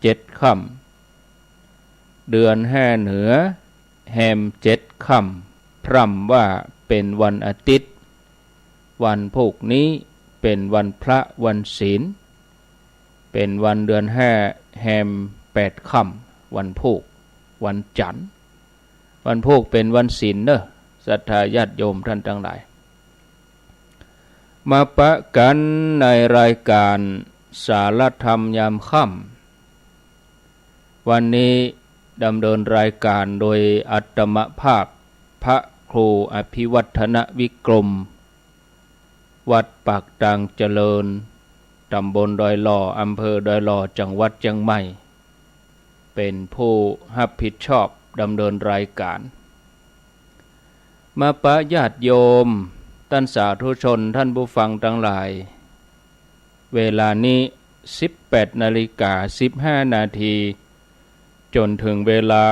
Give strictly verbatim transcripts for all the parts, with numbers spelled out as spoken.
เจ็ดค่ำ เดือนห้าเหนือแฮมเจ็ดค่ำ พร่ำว่าเป๋นวันอาทิตย์ วันพูกนี้เป๋นวันพระวันศีล เป๋นวันเดือนห้าแฮมแปดค่ำ วันพูก วันจั๋นทร์ วันพูกเป๋นวันศีลเน่อ ศรัทธาญาติโยมต้านตังหลาย มาปะกั๋นในรายก๋านสารธรรมยามค่ำ วันนี้ดำเนินรายก๋านโดยอาตมาภาพ พระครูอภิวัฒนวิกรม วัดปากตางเจริญ ต๋ำบลดอยหล่อ อำเภอดอยหล่อ จังหวัดเจียงใหม่ เป๋นผู้ฮับผิดชอบดำเนินรายก๋าน มาปะญาติโยม ต้านสาธุชน ต้านผู้ฟังตังหลาย เวลานี้สิบแปดนาฬิกาสิบห้านาที จ๋นเถิงเวลา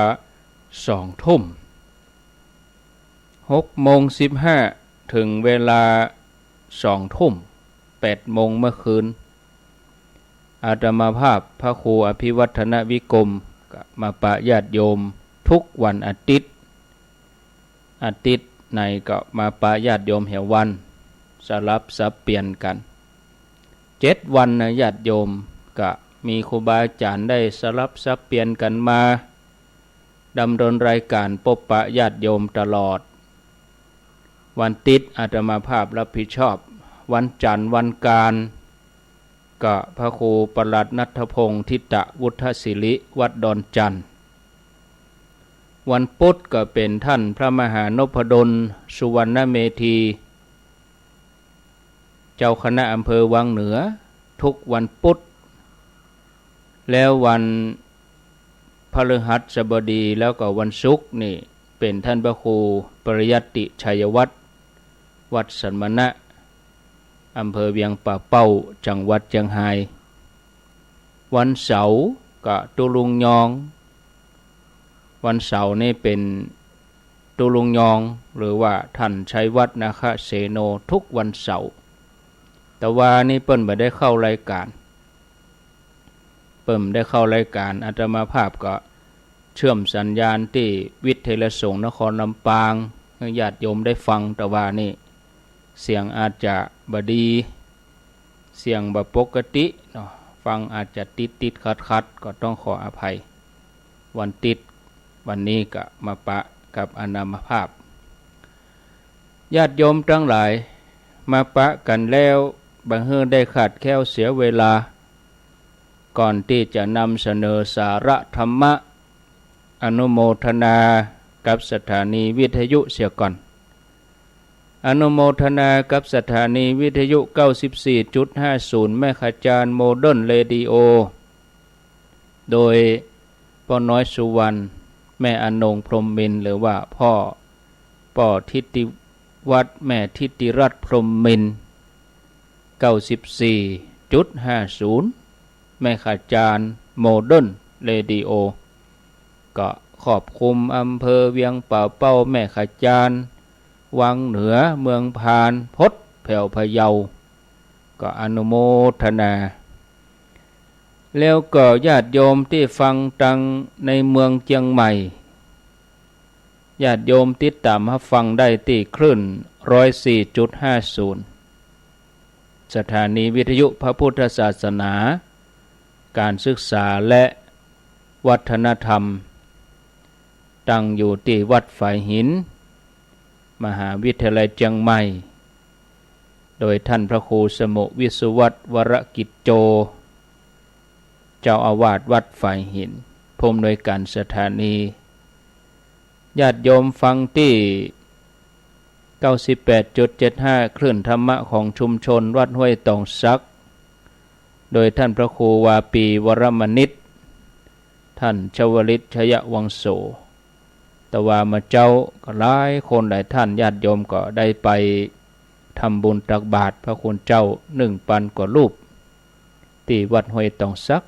สองทุ่ม หกโมงสิบห้า เถิงเวลาสองทุ่ม แปดโมงเมื่อคืน อาตมาภาพพระครูอภิวัฒนวิกรม ก็มาปะญาติโยมกู้วันอาทิตย์ อาทิตย์ไหนก็มาปะญาติโยมแหมวัน สลับสับเปลี่ยนกั๋น เจ็ดวันนะญาติโยม ก็มีครูบาอาจ๋ารย์ได้สลับสับเปลี่ยนกั๋นมา ดำเนินรายก๋านปบปะญาติโยมตลอด วันอาทิตย์อาตมาภาพฮับผิดชอบ วันจั๋นทร์วันก๋าน ก็พระครูประหลัดณัฐพงษ์ ทิตะวุฒศิริ วัดดอนจันทน์ วันพุธก็เป๋นต้านพระมหานพดล สุวรรณเมธี เจ้าคณะอำเภอวังเหนือ กู้วันพุธ แล้ววันพฤหัสบดีแล้วก็วันศุกร์นี่เป๋นต้านพระครูปริยัตติชัยวัฒน์ วัดสันมณะ อำเภอเวียงป่าเป้า จังหวัดเจียงฮาย วันเสาร์ก็ตุ๊ลุงยอง วันเสาร์นี่เป๋นตุ๊ลุงยอง หรือว่าต้านชัยวัฒน์ นาคเสโน กู้วันเสาร์ แต่ว่านี่เปิ้นบ่ได้เข้ารายก๋าน เปิ้นบ่ได้เข้ารายก๋าน อาตมาภาพก็เชื่อมสัญญาณตี้วิทยาลัยสงฆ์นครลำปาง หื้อญาติโยมได้ฟัง แต่ว่านี่เสียงอาจจะบ่ดี เสียงบ่ปกติเนาะ ฟังอาจจะติดๆ ขัดๆ ก็ต้องขออภัย วันอาทิตย์ วันนี้ก็มาปะกับอาตมาภาพ ญาติโยมตังหลาย มาปะกั๋นแล้ว บ่หื้อได้ขาดแคลนเสียเวลา ก่อนตี้จะนำเสนอสาระธรรมะ อนุโมทนากับสถานีวิทยุเสียก่อน อนุโมทนากับสถานีวิทยุ เก้าสิบสี่จุดห้าศูนย์ เมกะเฮิรตซ์ โมเดิร์นเรดิโอ โดยป้อน้อยสุวรรณ แม่อนงพรหมมินทร์ หรือว่าป้อ ป้อทิติวัฒน์ แม่ทิติรัตน์พรหมมินทร์ เก้าสิบสี่จุดห้าศูนย์ เมกะเฮิรตซ์ โมเดิร์นเรดิโอ ก็ครอบคลุมอำเภอเวียงป่าเป้า แมกะเฮิรตซ์ วังเหนือ เมืองพาน พดแผวพะเยา ก็อนุโมทนา แล้วก็ญาติโยมตี้ฟังตังในเมืองเจียงใหม่ ญาติโยมติดต๋ามฮับฟังได้ตี้คลื่น ร้อยสี่จุดห้าศูนย์ สถานีวิทยุพระพุทธศาสนา ก๋านศึกษาและวัฒนธรรม ตั้งอยู่ตี้วัดฝายหิน มหาวิทยาลัยเจียงใหม่ โดยต้านพระครูสมุห์ วิศวัฒน์ วรกิจโจ เจ้าอาวาสวัดฝายหิน ผู้อำนวยก๋านสถานี ญาติโยมฟังตี้ เก้าสิบแปดจุดเจ็ดห้า คลื่นธรรมะของชุมชนวัดห้วยตองสัก โดยต้านพระครูวาปี วรมณิช ต้านชวลิต ชยวังโส แต่ว่าเมื่อเจ๊าก็หลายคนหลายต้านญาติโยมก็ได้ไปทำบุญตักบาตรพระคุณเจ้าหนึ่งปันกว่ารูป ตี้วัดห้วยตองสัก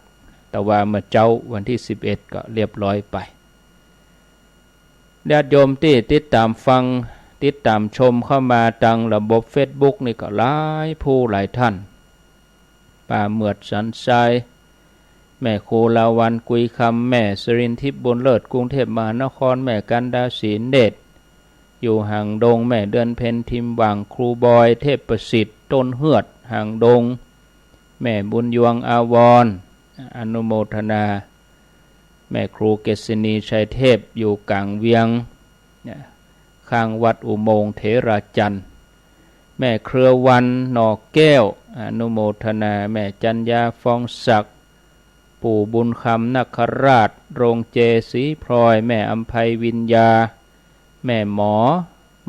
แต่ว่าเมื่อเจ๊าวันตี้สิบเอ็ดก็เรียบร้อยไป ญาติโยมตี้ติดต๋ามฟัง ติดต๋ามชมเข้ามาตังระบบเฟซบุ๊กนี่ก็หลายผู้หลายต้าน ป้าเหมือด สันทราย แม่ครูลาวัณ กุยคำ แม่สิรินทิพย์ บุญเลิศ กรุงเทพมหานคร แม่กันดา ศรีเนตร อยู่หางดง แม่เดือนเพ็ญ ทิมหว่าง ครูบอย เทพประสิทธิ์ ต้นเฮือด หางดง แม่บุญยวง อาวรณ์ อนุโมทนา แม่ครูเกษณี ชัยเทพ อยู่ก๋างเวียง ข้างวัดอุโมงค์เถราจันทร์ แม่เครือวัน หน่อแก้ว อนุโมทนา แม่จัญญา ฟองศักดิ์ ปู่บุญคำ นาคราช โรงเจ ศรีพลอย แม่อำไพ วิญญา แม่หมอ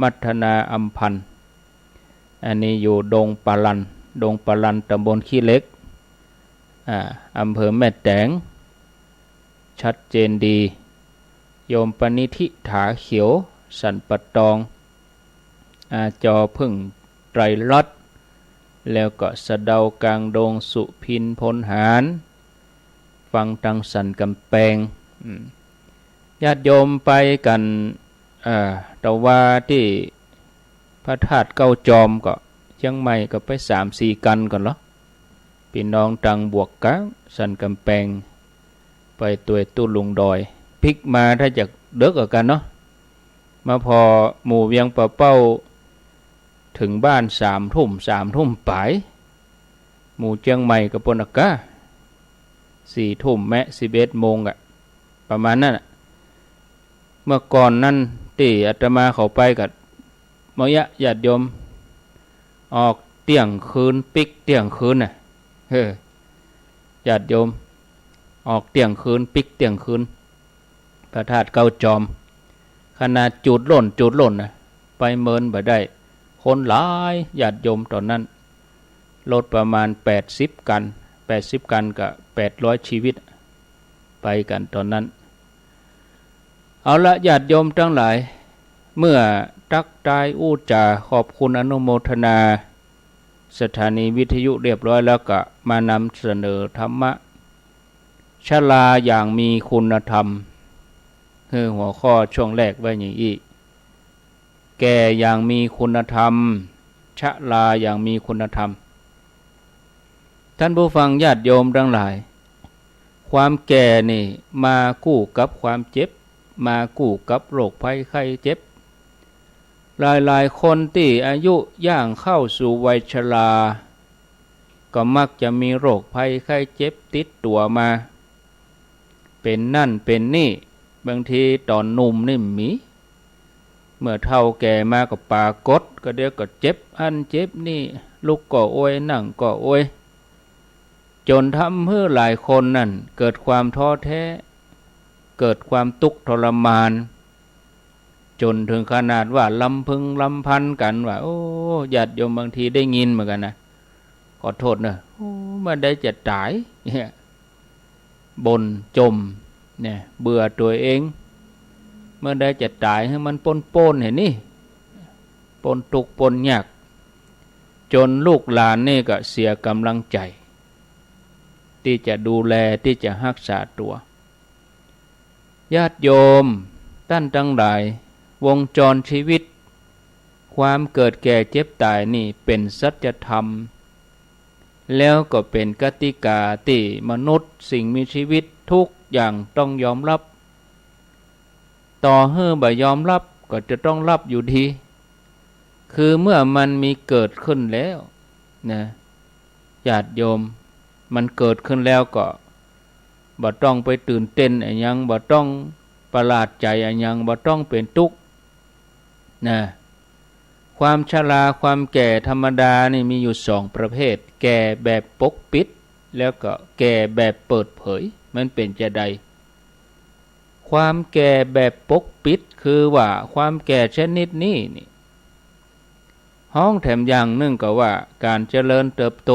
มัทนา อำพันธ์ อันนี้อยู่ดงปะลัน ดงปะลัน ตำบลขี้เหล็ก อ่า อำเภอแม่แตง ชัดเจนดี โยมปณิธิ ถาเขียว สันป่าตอง อาจอ ผึ้งไตรรัตน์ แล้วก็สะเดากลางดง สุพิน พลหาร ฟังตังสันกำแปง อืม ญาติโยมไปกั๋น เอ่อ ตะวาตี้พระธาตุเก้าจอม ก็เจียงใหม่ก็ไปสามสี่กั๋นก่อนเหรอ ปี้น้องตังบวกก๊าง สันกำแปง ไปตวยตุ๊ลุงดอย ปิ๊กมาถ้าจะเดิ็กกว่ากั๋นเนาะ มาผ่อหมู่เวียงป่าเป้า เถิงบ้านสามทุ่ม สามทุ่มป๋าย หมู่เจียงใหม่ก็ปนอากา สี่ทุ่มแมะ สิบเอ็ดโมงอะ ประมาณนั้นอะ เมื่อก่อนนั้นตี้อาตมาเข้าไปก็ เมื่อกี้ญาติโยม ออกเตี้ยงคืนปิ๊กเตี้ยงคืนน่ะ เออ ญาติโยม ออกเตี้ยงคืนปิ๊กเตี้ยงคืน พระธาตุเก้าจอม ขนาดจูดล่น จูดล่นน่ะ ไปเมินบ่ได้ คนหลาย ญาติโยมต๋อนนั้น รถประมาณแปดสิบกั๋น แปดสิบกั๋นก็แปดร้อยชีวิต ไปกั๋นต๋อนนั้น เอาละ ญาติโยมตังหลาย เมื่อตั๊กตายอู้จ๋าขอบคุณอนุโมทนา สถานีวิทยุเรียบร้อยแล้ว ก็มานำเสนอธรรมะ ชราอย่างมีคุณธรรม คือหัวข้อช่วงแรกไว้อย่างอี้ แก่อย่างมีคุณธรรม ชราอย่างมีคุณธรรม ท่านผู้ฟังญาติโยมตังหลาย ความแก่นี่มากู้กับความเจ็บ มากู้กับโรคภัยไข้เจ็บ หลายๆ คนตี้อายุย่างเข้าสู่วัยชรา ก็มักจะมีโรคภัยไข้เจ็บติดตั๋วมา เป๋นนั่นเป๋นนี่ บางทีต๋อนหนุ่มนี่บ่มี เมื่อเฒ่าแก่มาก็ปรากฏ ก็เดี๋ยวก็เจ็บอั้นเจ็บนี่ ลุกก็อวย นั่งก็อวย จ๋นทำหื้อหลายคนนั้นเกิดความท้อแท้ เกิดความตุ๊กข์ทรมาน จ๋นเถิงขนาดว่าลำพึงลำพันกั๋นว่า โอ้ ญาติโยมบางทีได้ยินเหมือนกั๋นนะ ขอโต้ษเน่อ โอ้ เมื่อใดจะต๋าย เนี่ย บ่นจ่ม เนี่ย เบื่อตั๋วเอง เมื่อใดจะต๋ายหื้อมันป๊นๆ เหียนี่ ป๊นตุ๊กข์ป๊นยาก จ๋นลูกหลานนี่ก็เสียก๋ำลังใจ๋ ตี้จะดูแล ตี้จะฮักษาตั๋ว ญาติโยมต้านตังหลาย วงจรชีวิต ความเกิดแก่เจ็บต๋ายนี่เป๋นสัจธรรม แล้วก็เป๋นกติกาตี้มนุษย์สิ่งมีชีวิตทุกอย่างต้องยอมรับ ต่อหื้อบ่ยอมรับก็จะต้องรับอยู่ดี คือเมื่อมันมีเกิดขึ้นแล้วนะ ญาติโยม มันเกิดขึ้นแล้วก็บ่ต้องไปตื่นเต้นอะหยัง บ่ต้องประหลาดใจ๋อะหยัง บ่ต้องเป๋นตุ๊กข์นะ ความชราความแก่ธรรมดานี่มีอยู่สองประเภท แก่แบบปกปิด แล้วก็แก่แบบเปิดเผย มันเป๋นจาใด ความแก่แบบปกปิด คือว่าความแก่ชนิดนี้นี่ ฮ้องแถมอย่างนึ่งก็ว่าก๋านเจริญเติบโต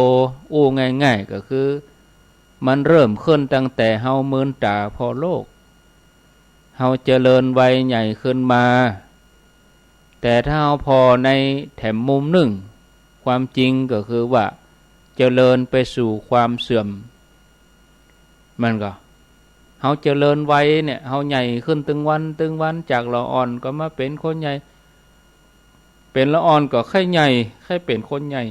อู้ง่ายๆ ก็คือ มันเริ่มขึ้นตั้งแต่เฮามืนต๋าผ่อโลก เฮาเจริญวัยใหญ่ขึ้นมา แต่ถ้าเฮาผ่อในแถมมุมนึ่ง ความจริงก็คือว่าเจริญไปสู่ความเสื่อม มันก็ เฮาเจริญวัยเนี่ย เฮาใหญ่ขึ้นตึงวันตึงวัน จากละอ่อนก็มาเป๋นคนใหญ่ เป๋นละอ่อนก็ใค่ใหญ่ ใค่เป๋นคนใหญ่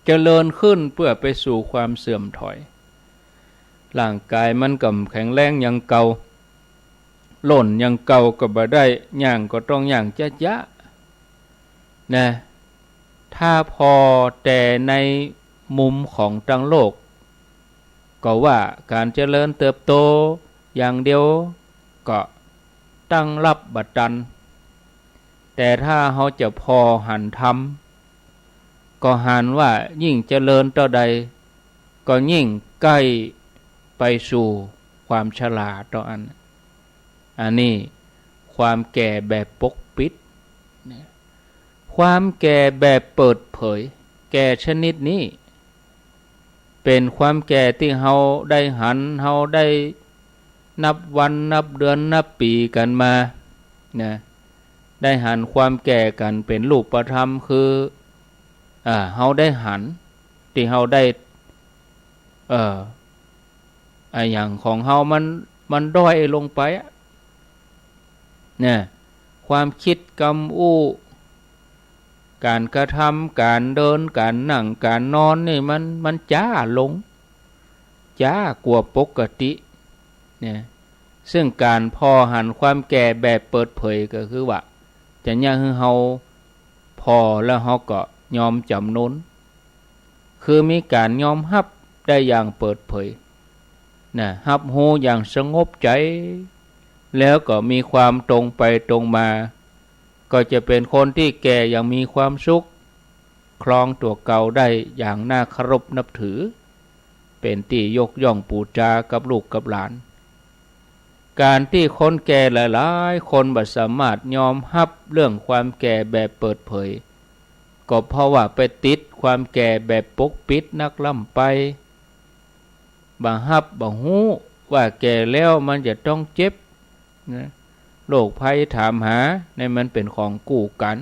เจริญขึ้นเปื้อไปสู่ความเสื่อมถอย ร่างก๋ายมันก็แข็งแรงอย่างเก่า ล่นอย่างเก่าก็บ่ได้ ย่างก็ต้องย่างจ๊ะๆ นะ ถ้าผ่อแต่ในมุมของตางโลก ก็ว่าก๋านเจริญเติบโตอย่างเดียวก็ตั้งรับบ่ตัน แต่ถ้าเฮาจะผ่อหันธรรม ก็หันว่ายิ่งเจริญเต้าใด ก็ยิ่งใก้ไปสู่ความชราเต้าอั้น อันนี้ความแก่แบบปกปิดนะ ความแก่แบบเปิดเผย แก่ชนิดนี้ เป๋นความแก่ตี้เฮาได้หัน เฮาได้นับวันนับเดือนนับปี๋กั๋นมานะ ได้หันความแก่กั๋นเป๋นรูปธรรม คือ อ่า เฮาได้หัน ตี้เฮาได้ เอ่อ อะหยังของเฮามัน มันด้อยลงไปอะ เนี่ย ความกึ๊ดกำอู้ ก๋านกระทำ ก๋านเดิน ก๋านนั่ง ก๋านนอนนี่มัน มันจ๊าลง จ๊ากว่าปกติ เนี่ย ซึ่งก๋านผ่อหันความแก่แบบเปิดเผยก็คือว่า จะเยียะหื้อเฮาผ่อแล้วเฮาก็ยอมจ๋ำนน คือมีก๋านยอมฮับได้อย่างเปิดเผยนะ ฮับฮู้อย่างสงบใจ๋ แล้วก็มีความตรงไปตรงมา ก็จะเป๋นคนตี้แก่อย่างมีความสุข ครองตั๋วเก่าได้อย่างน่าเคารพนับถือ เป๋นตี้ยกย่องปู๋จากับลูกกับหลาน ก๋านตี้คนแก่หลายๆ คนบ่สามารถยอมฮับเรื่องความแก่แบบเปิดเผย ก็เพราะว่าไปติดความแก่แบบปกปิดนักล้ำไป บ่ฮับบ่ฮู้ว่าแก่แล้วมันจะต้องเจ็บนะ โรคภัยถามหา นี่มันเป๋นของกู้กั๋น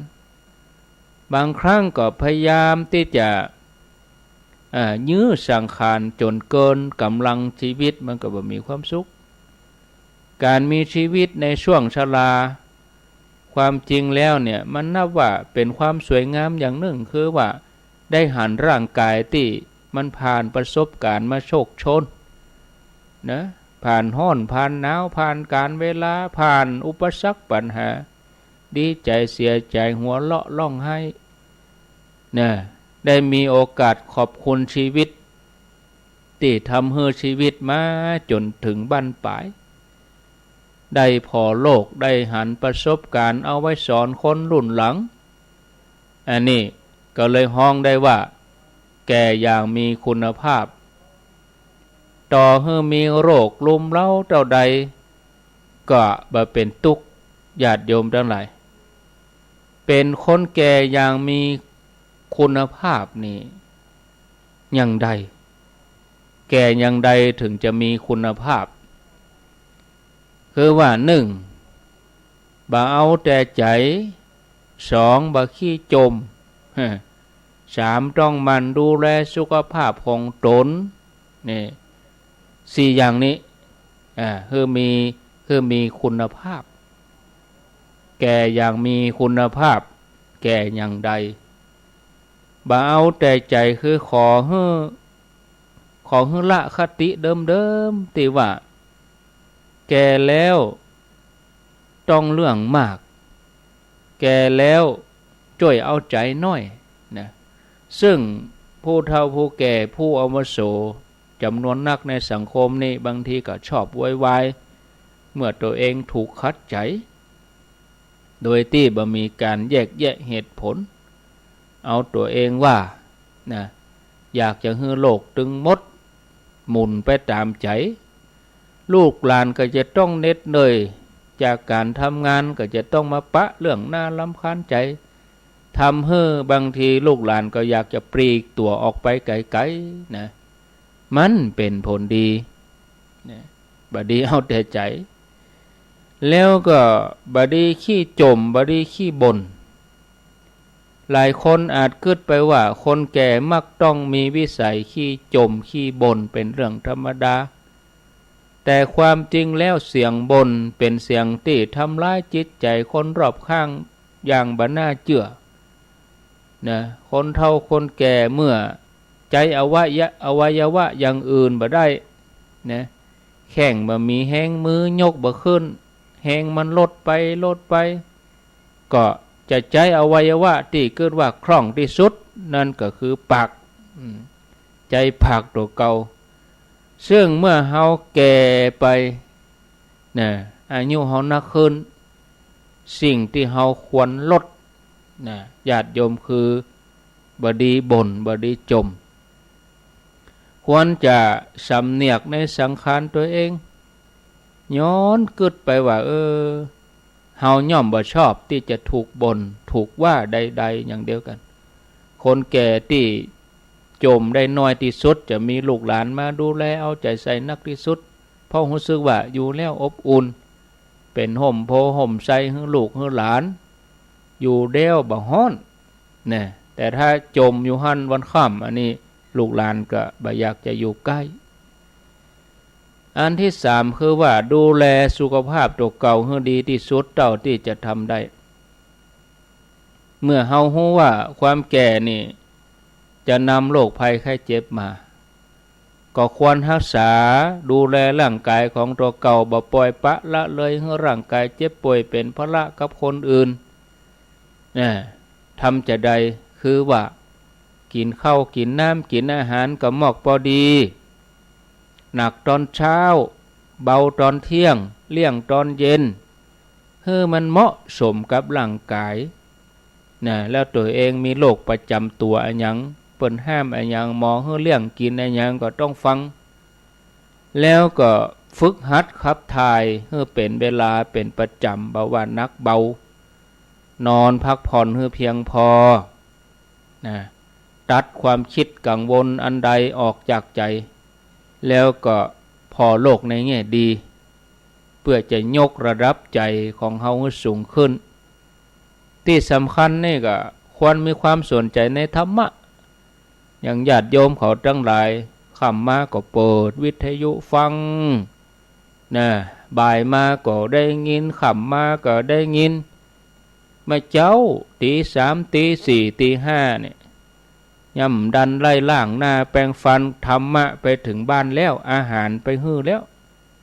บางครั้งก็พยายามตี้จะ อ่า ยื้อสังขารจ๋นเกินก๋ำลังจีวิต มันก็บ่มีความสุข ก๋านมีจีวิตในช่วงชรา ความจริงแล้วเนี่ย มันนับว่าเป๋นความสวยงามอย่างนึ่ง คือว่าได้หันร่างก๋ายตี้มันผ่านประสบก๋ารณ์มาโชกโชนนะ ผ่านฮ้อน ผ่านหนาว ผ่านก๋าลเวลา ผ่านอุปสรรคปัญหา ดีใจ๋เสียใจ๋ หัวเราะร้องไห้ นะ ได้มีโอกาสขอบคุณจีวิต ตี้ทำหื้อจีวิตมาจ๋นเถิงบั้นป๋าย ได้ผ่อโลก ได้หันประสบก๋ารณ์เอาไว้สอนคนรุ่นหลัง อันนี้ก็เลยฮ้องได้ว่า แก่อย่างมีคุณภาพ ต่อหื้อมีโรครุมเร้าเต้าใด ก็บ่เป๋นตุ๊กข์ ญาติโยมตังหลาย เป๋นคนแก่อย่างมีคุณภาพนี่ อย่างใด แก่อย่างใดเถิงจะมีคุณภาพ คือว่า นึ่ง บ่เอาแต่ใจ๋ สอง บ่ขี้จ๋ม สาม ต้องหมั่นดูแลสุขภาพของตน นี่ สี่ อย่างนี้ อ่า หื้อมี หื้อมีคุณภาพ แก่อย่างมีคุณภาพ แก่อย่างใด บ่เอาแต่ใจ๋ คือขอหื้อ ขอหื้อละคติเดิมๆ ตี้ว่า แก่แล้วต้องเรื่องมาก แก่แล้วจ้วยเอาใจ๋น้อยนะ ซึ่งผู้เฒ่าผู้แก่ผู้อาวุโสจ๋ำนวนนักในสังคมนี้ บางทีก็ชอบโวยวาย เมื่อตั๋วเองถูกขัดใจ๋ โดยตี้บ่มีก๋านแยกแยะเหตุผล เอาตั๋วเองว่า นะ อยากจะหื้อโลกตึงหมด หมุนไปต๋ามใจ๋ ลูกหลานก็จะต้องเหน็ดเหนื่อยจากก๋านทำงาน ก็จะต้องมาปะเรื่องน่ารำคาญใจ๋ ทำหื้อบางทีลูกหลานก็อยากจะปลีกตั๋วออกไปไก๋ๆ นะ มันเป๋นผลดี นะ บ่ดีเอาแต่ใจ๋ แล้วก็บ่ดีขี้จ๋ม บ่ดีขี้บ่น หลายคนอาจกึ๊ดไปว่าคนแก่มักต้องมีวิสัยขี้จ๋มขี้บ่นเป๋นเรื่องธรรมดา แต่ความจริงแล้วเสียงบ่นเป๋นเสียงตี้ทำร้ายจิตใจ๋คนรอบข้างอย่างบ่น่าเจื้อ นะ คนเฒ่าคนแก่เมื่อใจ๊อวัยะ อวัยวะอย่างอื่นบ่ได้ นะ แข้งบ่มีแฮง มือยกบ่ขึ้น แฮงมันลดไป ลดไป ก็จะใจ๊อวัยวะตี้กึ๊ดว่าคล่องตี้สุด นั้นก็คือปาก อืม ใจ๊ปากตั๋วเก่า ซึ่งเมื่อเฮาแก่ไป นะ อายุเฮานักขึ้น สิ่งตี้เฮาควรลด นะ ญาติโยม คือบ่ดีบ่น บ่ดีจ่ม ควรจะสำเนียกในสังขารตั๋วเอง ย้อนกึ๊ดไปว่า เออ เฮาย่อมบ่ชอบตี้จะถูกบ่น ถูกว่าใดๆ อย่างเดียวกั๋น คนแก่ตี้จ่มได้น้อยตี้สุด จะมีลูกหลานมาดูแลเอาใจ๋ใส่นักตี้สุด เพราะฮู้สึกว่าอยู่แล้วอบอุ่น เป๋นฮ่มโพธิ์ฮ่มไทรหื้อลูกหื้อหลาน อยู่แล้วบ่ฮ้อน นะ แต่ถ้าจ่มอยู่หั้นวันค่ำ อันนี้ลูกหลานก็บ่อยากจะอยู่ใก้ อันตี้สามคือว่าดูแลสุขภาพตั๋วเก่าหื้อดีตี้สุดเต้าตี้จะทำได้ เมื่อเฮาฮู้ว่าความแก่นี่จะนำโรคภัยไข้เจ็บมา ก็ควรฮักษาดูแลร่างก๋ายของตั๋วเก่า บ่ป่อยปละละเลยหื้อร่างก๋ายเจ็บป่วยเป๋นภาระกับคนอื่น นะ ทำจาใด คือว่ากิ๋นข้าวกิ๋นน้ำกิ๋นอาหารก็มอกปอดี หนักต๋อนเช้า เบาต๋อนเที่ยง เลี่ยงต๋อนเย็น หื้อมันเหมาะสมกับร่างก๋าย นะ แล้วตั๋วเองมีโรคประจ๋ำตั๋วอะหยัง เปิ้นห้ามอะหยัง หมอหื้อเลี่ยงกิ๋นอะหยังก็ต้องฟัง แล้วก็ฝึกหัดขับถ่ายหื้อเป๋นเวลาเป๋นประจ๋ำ บ่ว่าหนักเบา นอนพักผ่อนหื้อเพียงพอ นะ ตัดความกึ๊ดกังวลอันใดออกจากใจ๋ แล้วก็ผ่อโลกในแง่ดี เปื้อจะยกระดับใจ๋ของเฮาหื้อสูงขึ้น ตี้สำคัญนี่ก็ควรมีความสนใจ๋ในธรรมะ อย่างญาติโยมเขาตังหลาย ค่ำมาก็เปิดวิทยุฟัง นะ บ่ายมาก็ได้ยิน ค่ำมาก็ได้ยิน มาเจ๊าตี๋สาม ตี๋สี่ ตี๋ห้าเนี่ย ยังบ่ทันได้ล้างหน้าแปรงฟัน ธรรมะไปเถิงบ้านแล้ว อาหารไปหื้อแล้ว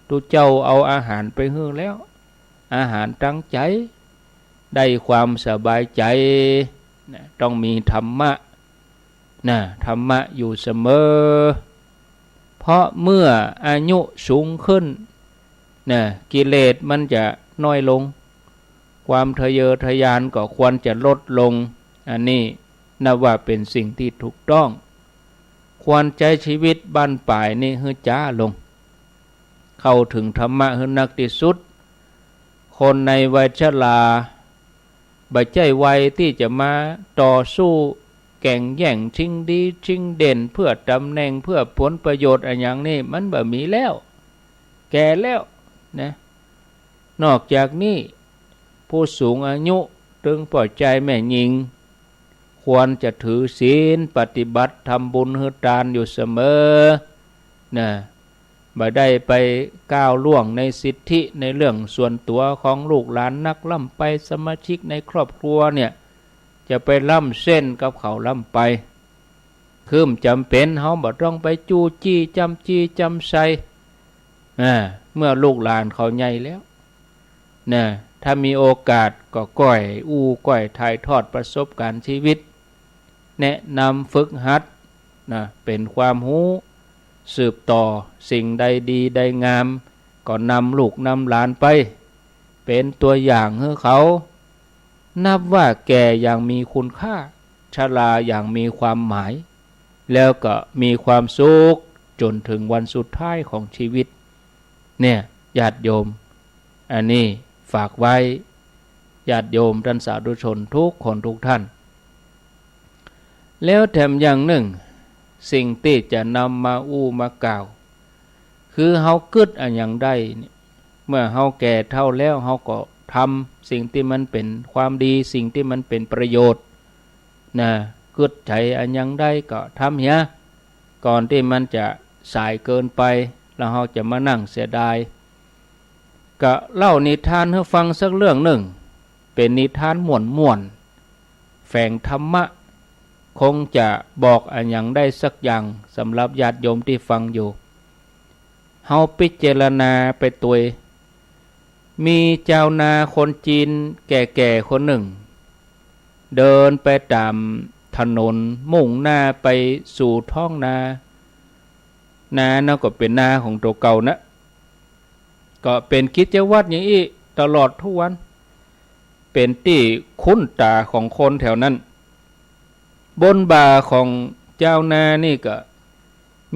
ตุ๊เจ้าเอาอาหารไปหื้อแล้ว อาหารตังใจ๋ ได้ความสบายใจ๋ นะ ต้องมีธรรมะ นะ ธรรมะอยู่เสมอ เพราะเมื่ออายุสูงขึ้น นะ กิเลสมันจะน้อยลง ความทะเยอทะยานก็ควรจะลดลง อันนี้นับว่าเป๋นสิ่งตี้ถูกต้อง ควรใจ๊ชีวิตบั้นปลายนี่หื้อจ๊าลง เข้าเถิงธรรมะหื้อนักตี้สุด คนในวัยชรา บ่ใจ้วัยตี้จะมาต่อสู้แก่งแย่งชิงดีชิงเด่น เปื้อต๋ำแหน่ง เปื้อผลประโยชน์อะหยังนี่ มันบ่มีแล้ว แก่แล้ว นะ นอกจากนี้ ผู้สูงอายุ ตึงป้อจายแม่ญิง ควรจะถือศีล ปฏิบัติ ทำบุญหื้อตานอยู่เสมอ นะ บ่ได้ไปก้าวล่วงในสิทธิในเรื่องส่วนตั๋วของลูกหลานนักล้ำไป สมาชิกในครอบครัวเนี่ย จะไปล้ำเส้นกับเขาล้ำไป คือบ่จ๋ำเป๋น เฮาบ่ต้องไปจู้จี้จำจี้จำใส่ อ่า เมื่อลูกหลานเขาใหญ่แล้ว นะ ถ้ามีโอกาสก็ก้อยอู้ก้อยถ่ายทอดประสบการณ์ชีวิต แนะนำฝึกหัด นะ เป๋นความฮู้ สืบต่อสิ่งใดดีใดงาม ก็นำลูกนำหลานไป เป๋นตั๋วอย่างหื้อเขา นับว่าแก่อย่างมีคุณค่า ชราอย่างมีความหมาย แล้วก็มีความสุขจ๋นเถิงวันสุดท้ายของชีวิต เนี่ย ญาติโยม อันนี้ฝากไว้ ญาติโยมต้านสาธุชนทุกคนทุกท่าน แล้วแถมอย่างนึ่ง สิ่งตี้จะนำมาอู้มากล่าว คือเฮากึ๊ดอะหยังได้เนี่ย เมื่อเฮาแก่เฒ่าแล้ว เฮาก็ทำสิ่งตี้มันเป๋นความดี สิ่งตี้มันเป๋นประโยชน์ นะ กึ๊ดใจ๋อะหยังได้ก็ทำเหีย ก่อนตี้มันจะสายเกินไป แล้วเฮาจะมานั่งเสียดาย ก็เล่านิทานหื้อฟังสักเรื่องนึ่ง เป๋นนิทานม่วนๆ แฝงธรรมะ คงจะบอกอะหยังได้สักอย่างสำหรับญาติโยมตี้ฟังอยู่ เฮาพิจารณาไปตวย มีจาวนาคนจีนแก่ๆ คนนึ่ง เดินไปต๋ามถนนมุ่งหน้าไปสู่ท้องนา นานั้นก็เป๋นนาของตั๋วเก่านะ ก็เป๋นกิจวัตรอย่างอี้ตลอดทุกวัน เป๋นตี้คุ้นต๋าของคนแถวนั้น บนบ่าของจาวนานี่ก็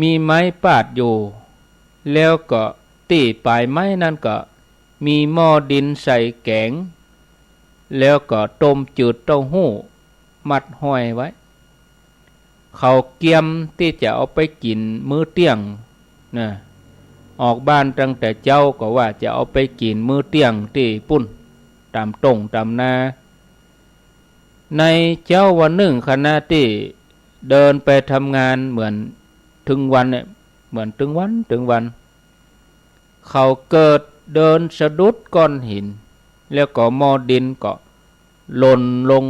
มีไม้ปาดอยู่ แล้วก็ตี้ป๋ายไม้นั้นก็มีหม้อดินใส่แก๋ง แล้วก็ต้มจืดเต้าหู้มัดห้อยไว้ เขาเกียมตี้จะเอาไปกิ๋นมื้อเตี้ยงนะ ออกบ้านตั้งแต่เจ๊าก็ว่าจะเอาไปกิ๋นมื้อเตี้ยงตี้ปุ้น ต๋ามต้งต๋ามนา ในเจ๊าวันนึ่ง ขณะตี้เดินไปทำงานเหมือนตึงวันเนี่ย เหมือนตึงวันตึงวัน เขาเกิดเดินสะดุดก้อนหิน แล้วก็หม้อดินก็หล่นลง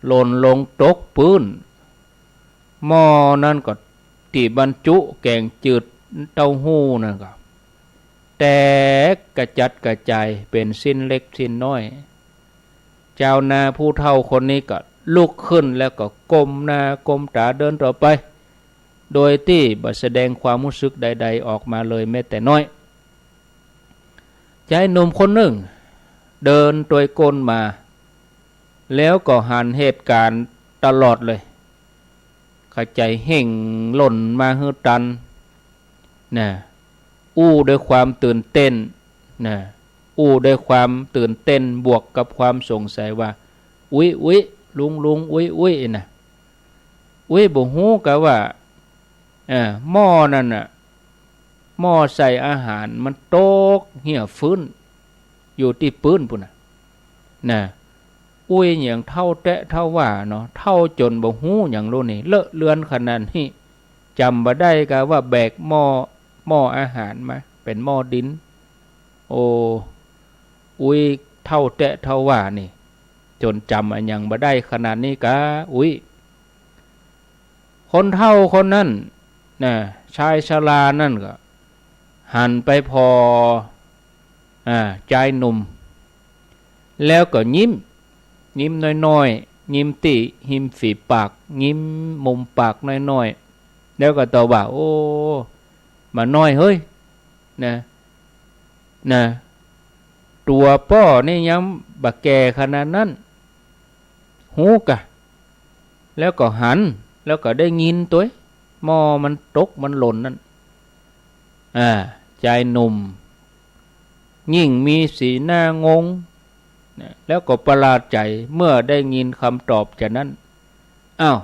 หล่นลงตกปื้น หม้อนั้นก็ตี้บรรจุแก๋งจืดเต้าหู้นั้นก็แตกกระจัดกระจายเป๋นชิ้นเล็กชิ้นน้อย จาวนาผู้เฒ่าคนนี้ก็ลุกขึ้นแล้วก็ก้มหน้าก้มต๋าเดินต่อไป โดยตี้บ่แสดงความฮู้สึกใดๆ ออกมาเลยแม้แต่น้อย จายหนุ่มคนนึ่งเดินตวยก้นมา แล้วก็หันเหตุก๋ารณ์ตลอดเลย ขะใจ๋เฮ่งหล่นมาหื้อตันนะ อู้ด้วยความตื่นเต้นนะ อู้ด้วยความตื่นเต้นบวกกับความสงสัยว่า อุ๊ย อุ๊ย ลุง ลุง อุ๊ย อุ๊ย นะ อุ๊ย บ่ฮู้กาว่า เอ่อ หม้อนั้นน่ะ หม้อใส่อาหารมันตกเหี่ยฟื้นอยู่ตี้ปื้นปู้นน่ะ นะ อุ๊ยหยังเฒ่าแต๊เฒ่าว่าเนาะ เฒ่าจ๋นบ่ฮู้หยังลูกนี่ เลอะเลือนขนาดนี้ จ๋ำบ่ได้กาว่าแบกหม้อ หม้ออาหารมา เป๋นหม้อดิน โอ้ อุ๊ยเฒ่าแต๊เฒ่าว่านี่ จ๋นจ๋ำอะหยังบ่ได้ขนาดนี้กา อุ๊ย คนเฒ่าคนนั้นน่ะ ชายชรานั้นก็หันไปผ่อ อ่า จายหนุ่ม แล้วก็ยิ้ม ยิ้มน้อยๆ ยิ้มตี้ฮิมฝีปาก ยิ้มมุมปากน้อยๆ แล้วก็ตอบว่า โอ้ บ่าน้อยเฮ้ย นะ นะ ตั๋วป้อนี่ยังบ่แก่ขนาดนั้น ฮู้กา แล้วก็หัน แล้วก็ได้ยินตวย หม้อมันตกมันหล่นนั้น อ่า จายหนุ่ม ยิ่งมีสีหน้างงนะ แล้วก็ประหลาดใจ๋เมื่อได้ยินกำตอบจานั้น อ้าว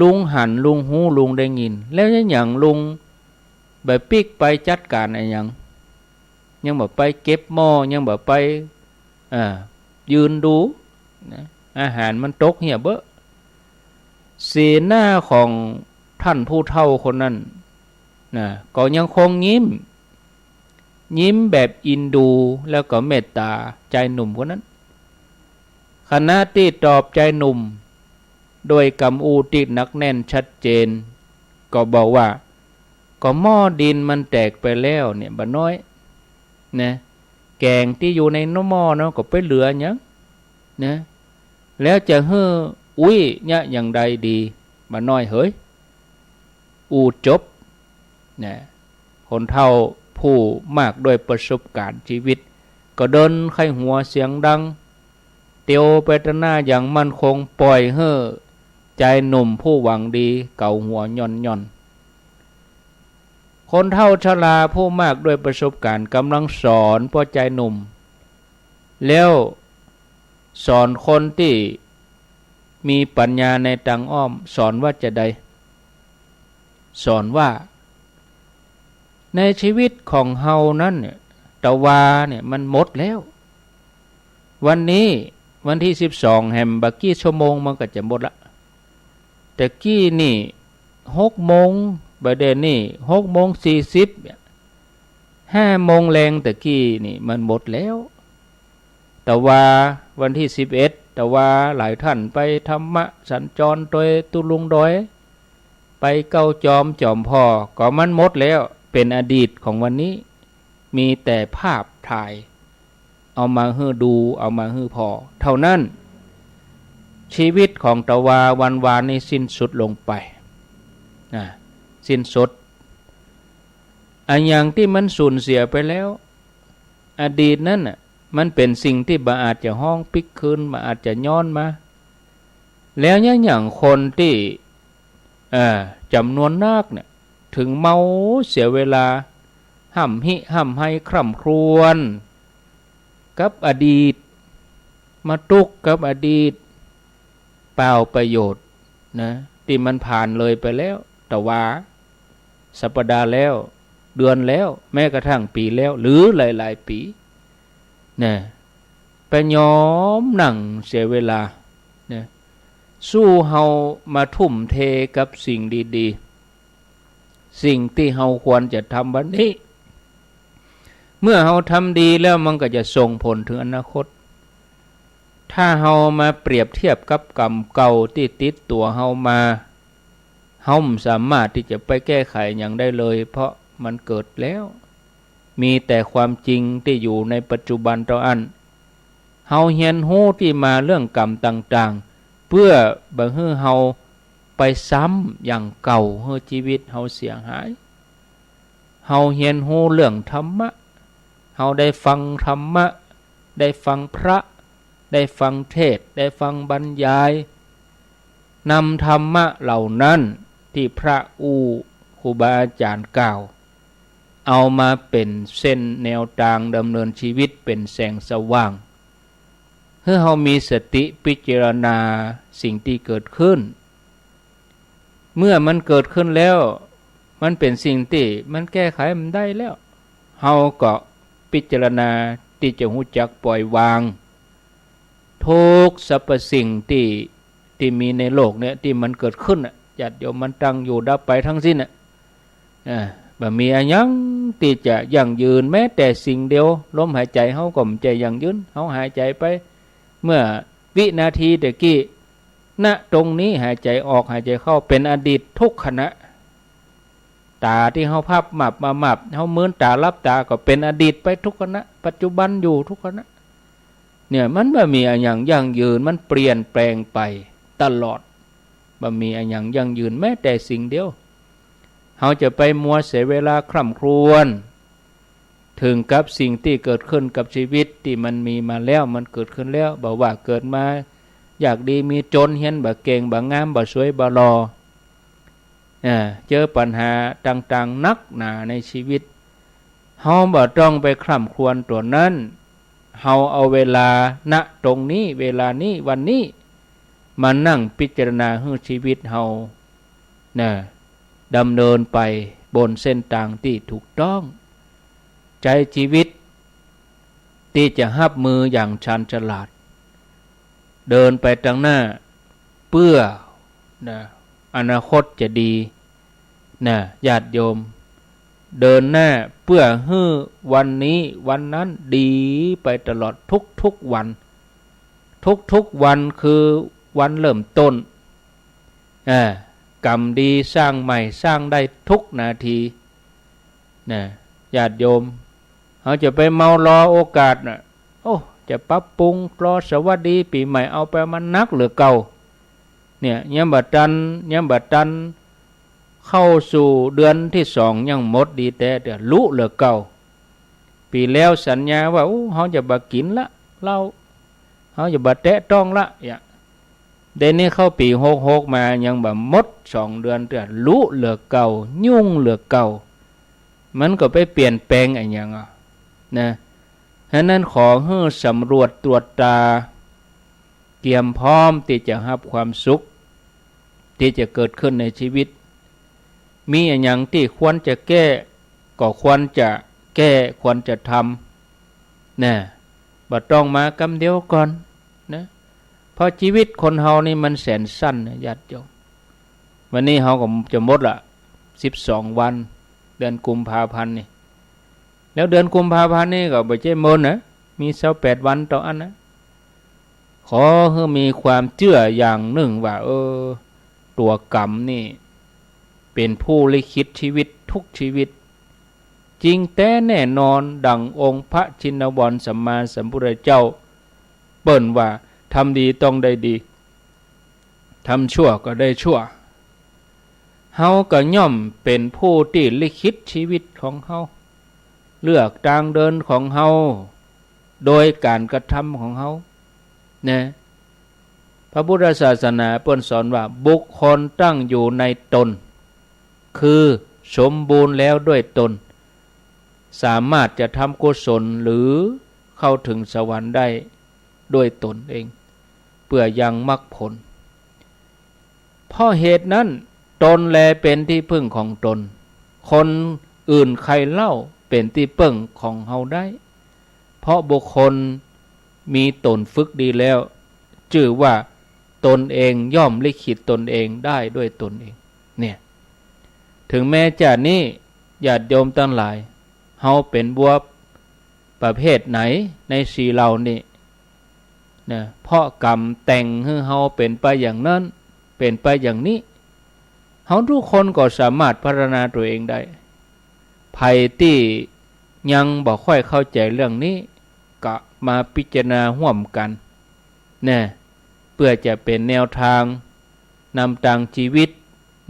ลุงหัน ลุงฮู้ ลุงได้ยิน แล้วยังหยังลุงบ่ปิ๊กไปจัดก๋านอะหยัง ยังบ่ไปเก็บหม้อ ยังบ่ไป อ่า ยืนดูนะ อาหารมันตกเหี่ยเบ้อ สีหน้าของท่านผู้เฒ่าคนนั้นนะ ก็ยังคงยิ้ม ยิ้มแบบเอ็นดู แล้วก็เมตต๋าจายหนุ่มคนนั้น ขณะตี้ตอบจายหนุ่ม ด้วยกำอู้ตี้หนักแน่นชัดเจน ก็บอกว่า ก็หม้อดินมันแตกไปแล้วเนี่ย บ่าน้อย นะ แก๋งตี้อยู่ในหม้อนั้นก็ไปเหลือหยัง นะ แล้วจะหื้ออุ๊ยเยียะอย่างใดดี บ่าน้อยเหย อู้จบ นะ คนเฒ่าผู้มากด้วยประสบการณ์ชีวิต ก็เดินใค่หัวเสียงดัง เตียวไปตะหน้าอย่างมั่นคง ป่อยหื้อจายหนุ่มผู้หวังดีเกาหัวหย่อนๆ คนเฒ่าชราผู้มากด้วยประสบการณ์ก๋ำลังสอนป้อจายหนุ่ม แล้วสอนคนตี้มีปัญญาในตางอ้อม สอนว่าจาใด สอนว่า ในชีวิตของเฮานั้นเนี่ย ตะวาเนี่ยมันหมดแล้ว วันนี้วันตี้สิบสองแหม บ่ากี่ชั่วโมงมันก็จะหมดละ แต่กี้นี่หกโมง บ่าเดี่ยวนี้หกโมงสี่สิบเนี่ย ห้าโมงแลงแต่กี้นี่มันหมดแล้ว ตะวาวันตี้สิบเอ็ด ตะวาหลายท่านไปธรรมะสัญจรโตยตุ๊ลุงดอย ไปเก๊าจอมจอมผ่อ ก็มันหมดแล้ว เป๋นอดีตของวันนี้ มีแต่ภาพถ่าย เอามาหื้อดู เอามาหื้อผ่อ เท่านั้น ชีวิตของตะวาวันวานนี้สิ้นสุดลงไป นะ สิ้นสุด อะหยังตี้มันสูญเสียไปแล้ว อดีตนั้นน่ะ มันเป๋นสิ่งตี้บ่อาจจะฮ้องปิ๊กคืน บ่อาจจะย้อนมา แล้วเยียะหยังคนตี้ เอ่อ จ๋ำนวนนักเนี่ย เถิงเมาเสียเวลา ฮ่ำฮิฮ่ำไฮคร่ำครวญกับอดีต มาตุ๊กกับอดีต เปล่าประโยชน์นะ ตี้มันผ่านเลยไปแล้ว ตะวา สัปดาห์แล้ว เดือนแล้ว แม้กระทั่งปี๋แล้ว หรือหลายๆ ปี๋ นะ ไปยอมนั่งเสียเวลา นะ สู้เฮามาทุ่มเทกับสิ่งดีๆ สิ่งตี้เฮาควรจะทำวันนี้ เมื่อเฮาทำดีแล้วมันก็จะส่งผลเถิงอนาคต ถ้าเฮามาเปรียบเทียบกับกรรมเก่าตี้ติดตั๋วเฮามา เฮาบ่สามารถตี้จะไปแก้ไขหยังได้เลย เพราะมันเกิดแล้ว มีแต่ความจริงตี้อยู่ในปัจจุบันเต้าอั้น เฮาเฮียนฮู้ตี้มาเรื่องกรรมต่างๆ เปื้อบ่หื้อเฮาไปซ้ำอย่างเก่า หื้อชีวิตเฮาเสียหาย เฮาเฮียนฮู้เรื่องธรรมะ เฮาได้ฟังธรรมะ ได้ฟังพระ ได้ฟังเทศน์ ได้ฟังบรรยาย นำธรรมะเหล่านั้นตี้พระอู้ ครูบาอาจ๋ารย์กล่าว เอามาเป๋นเส้นแนวตางดำเนินชีวิต เป๋นแสงสว่าง หื้อเฮามีสติพิจารณาสิ่งตี้เกิดขึ้น เมื่อมันเกิดขึ้นแล้ว มันเป๋นสิ่งตี้มันแก้ไขบ่ได้แล้ว เฮาก็พิจารณาตี้จะฮู้จักปล่อยวาง ทุกสรรพสิ่งตี้ ตี้มีในโลกเนี่ย ตี้มันเกิดขึ้นน่ะ ญาติโยม มันตั้งอยู่ดับไปทั้งสิ้นน่ะ อ่า บ่มีอะหยังตี้จะยั่งยืนแม้แต่สิ่งเดียว ลมหายใจ๋เฮาก็บ่ใจ้ยั่งยืน เฮาหายใจ๋ไป เมื่อวินาทีตะกี้ ณ ตรงนี้หายใจ๋ออกหายใจ๋เข้า เป๋นอดีตทุกขณะ ต๋าตี้เฮาพับมับมามับ เฮามืนต๋าหลับต๋าก็เป๋นอดีตไปทุกขณะ ปัจจุบันอยู่ทุกขณะ เนี่ย มันบ่มีอะหยังยั่งยืน มันเปลี่ยนแปลงไปตลอด บ่มีอะหยังยั่งยืนแม้แต่สิ่งเดียว เฮาจะไปมัวเสียเวลาคร่ำครวญ เถิงกับสิ่งตี้เกิดขึ้นกับชีวิตตี้มันมีมาแล้ว มันเกิดขึ้นแล้ว บ่ว่าเกิดมายากดีมีจ๋น เฮียนบ่เก่ง บ่งาม บ่สวย บ่หล่อ อ่า เจอปัญหาต่างๆ นักหนาในชีวิต เฮาบ่ต้องไปคร่ำครวญตั๋วนั้น เฮาเอาเวลา ณ ตรงนี้ เวลานี้ วันนี้ มานั่งพิจารณาหื้อชีวิตเฮา นะ ดำเนินไปบนเส้นตางตี้ถูกต้อง ใจ๊ชีวิตตี้จะฮับมืออย่างชาญฉลาด เดินไปตังหน้า เปื้อ นะ อนาคตจะดี นะ ญาติโยม เดินหน้าเปื้อหื้อวันนี้วันนั้นดีไปตลอดทุกๆ วัน ทุกๆ วันคือวันเริ่มต้น อ่า กรรมดีสร้างใหม่สร้างได้ทุกนาที นะ ญาติโยม เฮาจะไปเมารอโอกาสน่ะ โอ้ จะปรับปรุงรอสวัสดีปี๋ใหม่ เอาไปมันนักเหลือเก่า เนี่ย ยังบ่ตัน ยังบ่ตันเข้าสู่เดือนตี้สอง ยังหมดดีแต๊ เตื้อลุเหลือเก่า ปี๋แล้วสัญญาว่า โอ้ เฮาจะบ่กิ๋นละ เหล้า เฮาจะบ่แตะต้องละ เยียะ เดี๋ยวนี้เข้าปี๋หกหกมา ยังบ่หมดสองเดือนเตื้อ ลุเหลือเก่า ยุ่งเหลือเก่า มันก็ไปเปลี่ยนแปลงอะหยังอ่ะ นะ ฉะนั้นขอหื้อสำรวจตรวจตรา เกียมพร้อมตี้จะฮับความสุข ตี้จะเกิดขึ้นในชีวิต มีอะหยังตี้ควรจะแก้ ก็ควรจะแก้ ควรจะทำ นะ บ่ต้องมากำเดียวก่อน นะ เพราะชีวิตคนเฮานี่มันแสนสั้นนะ ญาติโยม วันนี้เฮาก็จะหมดละ สิบสองวัน เดือนกุมภาพันธ์นี่ แล้วเดือนกุมภาพันธ์นี่ก็บ่ใจ้หมดนะ มีซาวแปดวันเต้าอั้นนะ ขอหื้อมีความเจื้ออย่างนึ่งว่า เออ ตั๋วกรรมนี่เป๋นผู้ลิขิตชีวิตทุกชีวิต จริงแต๊แน่นอน ดั่งองค์พระชินวรสัมมาสัมพุทธเจ้า เปิ้นว่า ทำดีต้องได้ดี ทำชั่วก็ได้ชั่ว เฮาก็ย่อมเป๋นผู้ตี้ลิขิตชีวิตของเฮา เลือกตางเดินของเฮา โดยก๋านกระทำของเฮา นะ พระพุทธศาสนาเปิ้นสอนว่า บุคคลตั้งอยู่ในตน คือสมบูรณ์แล้วด้วยตน สามารถจะทำกุศลหรือเข้าถึงสวรรค์ได้ด้วยตนเอง เปื้อยังมรรคผล เพราะเหตุนั้น ตนแลเป๋นตี้เปิ้งของตน คนอื่นใครเล่าเป๋นตี้เปิ้งของเฮาได้ เพราะบุคคลมีต๋นฝึกดีแล้ว จื้อว่าตนเองย่อมลิขิตตนเองได้ด้วยตนเอง เนี่ย ถึงแม้จาตินี้ ญาติโยมตังหลาย เฮาเป๋นบัวประเภทไหนในสี่เหล่านี้ นะ เพราะกรรมแต่งหื้อเฮาเป๋นไปอย่างนั้น เป๋นไปอย่างนี้ เฮาทุกคนก็สามารถพัฒนาตั๋วเองได้ ใผตี้ยังบ่ค่อยเข้าใจ๋เรื่องนี้ ก็มาพิจารณาฮ่วมกั๋น นะ เปื้อจะเป๋นแนวตาง นำตางชีวิต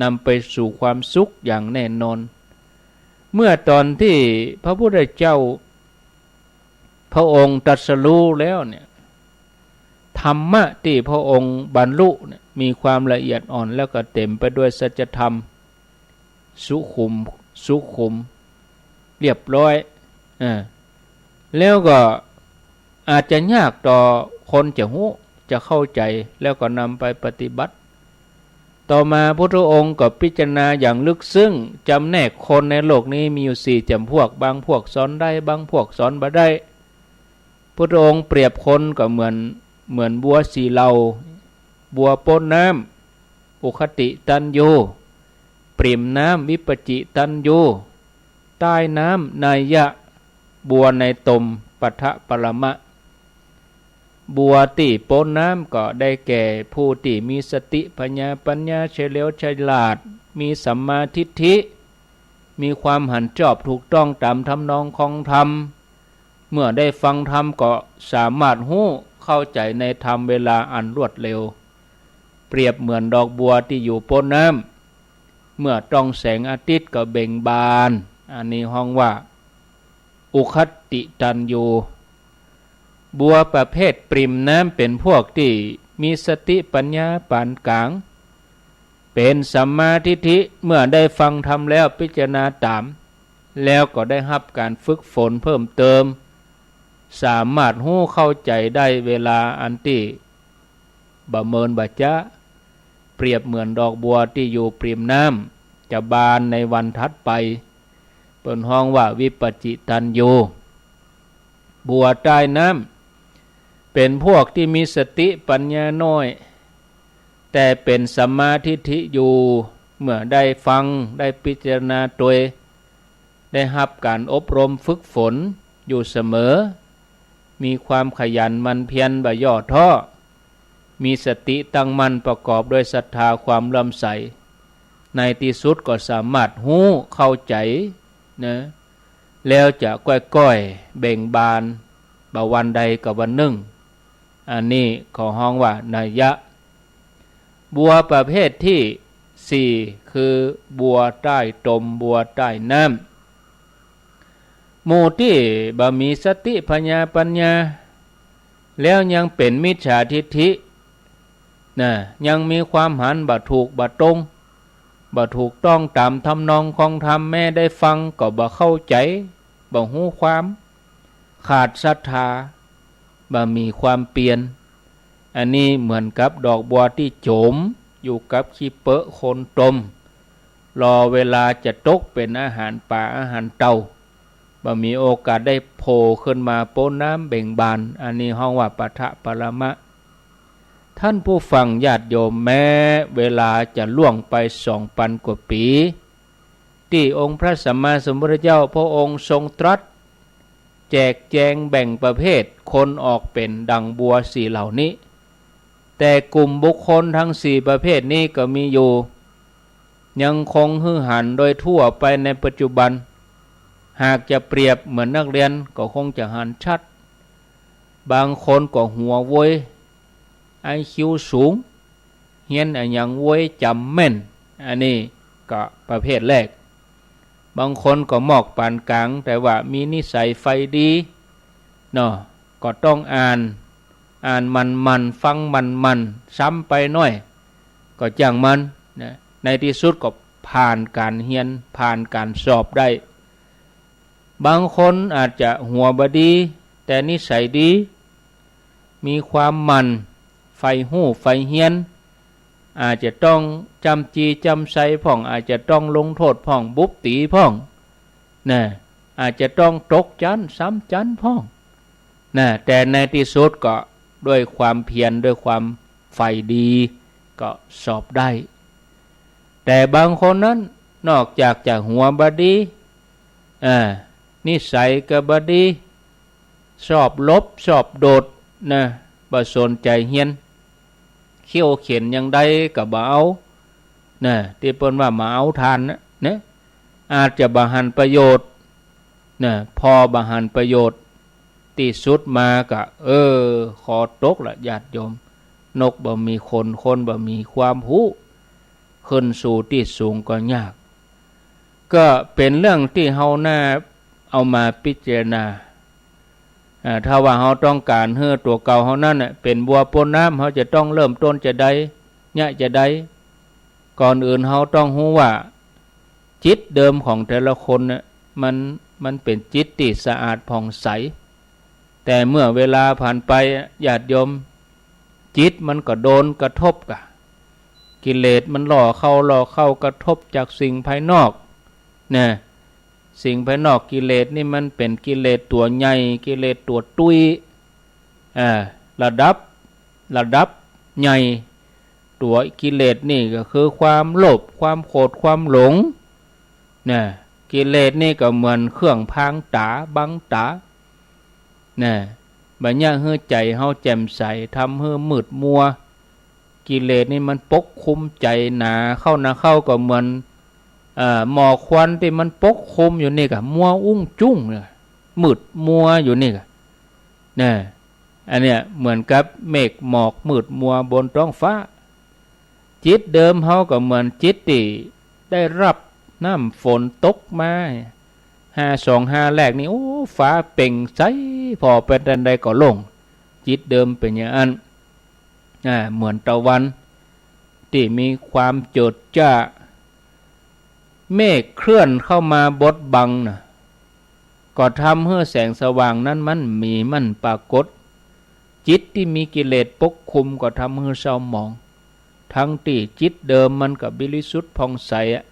นำไปสู่ความสุขอย่างแน่นอน เมื่อต๋อนตี้พระพุทธเจ้า พระองค์ตรัสรู้แล้วเนี่ย ธรรมะตี้พระองค์บรรลุเนี่ย มีความละเอียดอ่อน แล้วก็เต๋มไปด้วยสัจธรรม สุขุม สุขุม เรียบร้อย อ่า แล้วก็อาจจะยากต่อคนจะฮู้ จะเข้าใจ๋ แล้วก็นำไปปฏิบัติ ต่อมาพุทธองค์ก็พิจารณาอย่างลึกซึ้ง จ๋ำแนกคนในโลกนี้มีอยู่สี่จ๋ำพวก บางพวกสอนได้ บางพวกสอนบ่ได้ พุทธองค์เปรียบคนก็เหมือน เหมือนบัวสี่เหล่า บัวป๊นน้ำ อุคติตัญญู ปริ่มน้ำ วิปจิตัญญู ใต้น้ำ นัยยะ บัวในตม ปัฏฐปรมะ บัวตี้ป๊นน้ำก็ได้แก่ผู้ตี้มีสติปัญญา ปัญญาเฉลียวฉลาด มีสัมมาทิฏฐิ มีความหันจอบถูกต้องต๋ามทำนองของธรรม เมื่อได้ฟังธรรมก็สามารถฮู้เข้าใจ๋ในธรรมเวลาอันรวดเร็ว เปรียบเหมือนดอกบัวตี้อยู่ป๊นน้ำ เมื่อต้องแสงอาทิตย์ก็เบ่งบาน อันนี้ฮ้องว่า อุคติตัญญู บัวประเภทปริ่มน้ำเป๋นพวกตี้มีสติปัญญาปานก๋าง เป๋นสัมมาทิฏฐิ เมื่อได้ฟังธรรมแล้วพิจารณาต๋าม แล้วก็ได้ฮับก๋านฝึกฝนเพิ่มเติม สามารถฮู้เข้าใจ๋ได้เวลาอันตี้บ่เมินบ่จ๊า เปรียบเหมือนดอกบัวตี้อยู่ปริ่มน้ำ จะบานในวันถัดไป เปิ้นฮ้องว่าวิปจิตัญญู บัวใต้น้ำ เป๋นพวกตี้มีสติปัญญาน้อย แต่เป๋นสัมมาทิฏฐิอยู่ เมื่อได้ฟัง ได้พิจารณาตวย ได้ฮับก๋านอบรมฝึกฝนอยู่เสมอ มีความขยันหมั่นเพียรบ่ย่อท้อ มีสติตั้งมั่นประกอบด้วยศรัทธาความเลื่อมใส ในตี้สุดก็สามารถฮู้เข้าใจ๋นะ แล้วจะก้อยๆ เบ่งบาน บ่วันใดก็วันนึ่ง อันนี้เขาฮ้องว่านัยยะ บัวประเภทตี้สี่ คือบัวใต้ตม บัวใต้น้ำ หมู่ตี้บ่มีสติปัญญา ปัญญา แล้วยังเป๋นมิจฉาทิฏฐิ นะ ยังมีความหันบ่ถูกบ่ตรง บ่ถูกต้องต๋ามทำนองของธรรม แม้ได้ฟังก็บ่เข้าใจ๋ บ่ฮู้ความ ขาดศรัทธา บ่มีความเปียร อันนี้เหมือนกับดอกบัวตี้จ๋มอยู่กับขี้เปอะโคลนตม รอเวลาจะตกเป๋นอาหารป๋าอาหารเต่า บ่มีโอกาสได้โผล่ขึ้นมาป๊นน้ำเบ่งบาน อันนี้ฮ้องว่าปัฏฐปรมะ ท่านผู้ฟังญาติโยม แม้เวลาจะล่วงไปสองปันกว่าปี๋ ตี้องค์พระสัมมาสัมพุทธเจ้าพระองค์ทรงตรัส แจกแจงแบ่งประเภทคนออกเป๋นดังบัวสี่เหล่านี้ แต่กลุ่มบุคคลทั้งสี่ประเภทนี้ก็มีอยู่ ยังคงหื้อหันโดยทั่วไปในปัจจุบัน หากจะเปรียบเหมือนนักเรียนก็คงจะหันชัด บางคนก็หัวไว ไอคิวสูง เฮียนอะหยังไว จ๋ำแม่น อันนี้ก็ประเภทแรก บางคนก็มอกปานก๋าง แต่ว่ามีนิสัยใฝ่ดีเนาะ ก็ต้องอ่าน อ่านหมั่นๆ ฟังหมั่นๆ ซ้ำไปหน้อย ก็จ้างมันนะ ในตี้สุดก็ผ่านก๋านเฮียน ผ่านก๋านสอบได้ บางคนอาจจะหัวบ่ดี แต่นิสัยดี มีความหมั่น ใฝ่ฮู้ใฝ่เฮียน อาจจะต้องจ้ำจี้จ้ำไชพ่อง อาจจะต้องลงโต้ษพ่อง บุบตี๋พ่องนะ อาจจะต้องตกจั๊น ซ้ำจั๊นพ่องนะ แต่ในตี้สุดก็ด้วยความเพียร ด้วยความใฝ่ดี ก็สอบได้ แต่บางคนนั้นนอกจากจะหัวบ่ดี อ่า นิสัยก็บ่ดี ชอบหลบ ชอบโดดนะ บ่สนใจ๋เฮียน เคี่ยวเข็ญอย่างใดก็บ่เอานะ ตี้เปิ้นว่าบ่เอาต้านนะ นะ อาจจะบ่หันประโยชน์นะ พอบ่หันประโยชน์ ตี้สุดมาก็ เออ คอตกละญาติโยม นกบ่มีขน คนบ่มีความฮู้ ขึ้นสู่ตี้สูงก็ยาก ก็เป๋นเรื่องตี้เฮาน่าเอามาพิจารณา อ่า ถ้าว่าเฮาต้องก๋านหื้อตั๋วเก่าเฮานั้นน่ะเป๋นวัวป๊นน้ำ เฮาจะต้องเริ่มต้นจาใด เยียะจาใด ก่อนอื่นเฮาต้องฮู้ว่า จิตเดิมของแต่ละคนน่ะ มัน มันเป๋นจิตตี้สะอาดผ่องใส แต่เมื่อเวลาผ่านไปอะ ญาติโยม จิตมันก็โดนกระทบกะ กิเลสมันหล่อเข้า หล่อเข้ากระทบจากสิ่งภายนอกนะ สิ่งภายนอก กิเลสนี่มันเป๋นกิเลสตั๋วใหญ่ กิเลสตั๋วตุ้ย อ่า ระดับ ระดับใหญ่ ตั๋วกิเลสนี่ก็คือความโลภ ความโกรธ ความหลงนะ กิเลสนี่ก็เหมือนเครื่องพรางต๋า บังต๋านะ บ่เยียะหื้อใจ๋เฮาแจ่มใส ทำหื้อมืดมัว กิเลสนี่มันปกคลุมใจ๋หนาเข้า หนาเข้า ก็เหมือน เอ่อ หมอกควันตี้มันปกคลุมอยู่นี่กะ มัวอุ้งจุ้งเนี่ย มืดมัวอยู่นี่กะ นะ อันเนี้ยเหมือนกับเมฆหมอกมืดมัวบนท้องฟ้า จิตเดิมเฮาก็เหมือนจิตตี้ได้รับน้ำฝนตกมา ห้าสองห้าแรกนี่ โอ้ ฟ้าเปล่งใส ผ่อไปตานใดก็โล่ง จิตเดิมเป๋นอย่างอั้น อ่า เหมือนตะวันตี้มีความเจิดจ้า เมฆเคลื่อนเข้ามาบดบังน่ะ ก็ทำหื้อแสงสว่างนั้นมันมี มันปรากฏ จิตตี้มีกิเลสปกคลุมก็ทำหื้อเศร้าหมอง ทั้งตี้จิตเดิมมันก็บริสุทธิ์ผ่องใสอะ